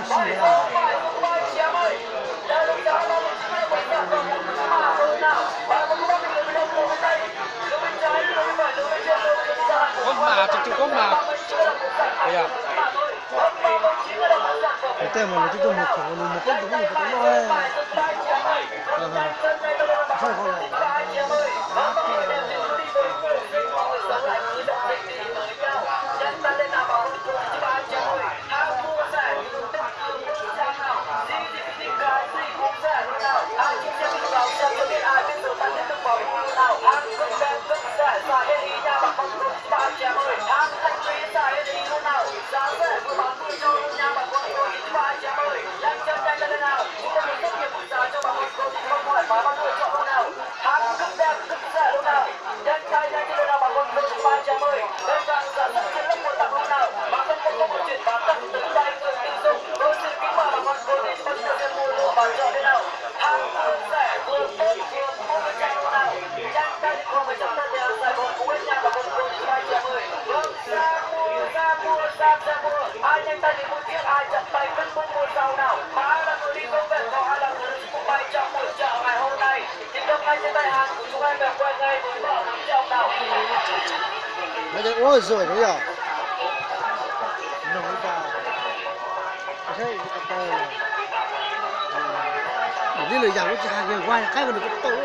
Koj mas, tus tus koj mas. Ua yog. Tej mas lawv twb tuaj mus khov, nws mus poob tus koj mus rau tom no. Ua zoo yog. Ib lwm yam lub tsis hais, yog ua qaib nws kuj tau.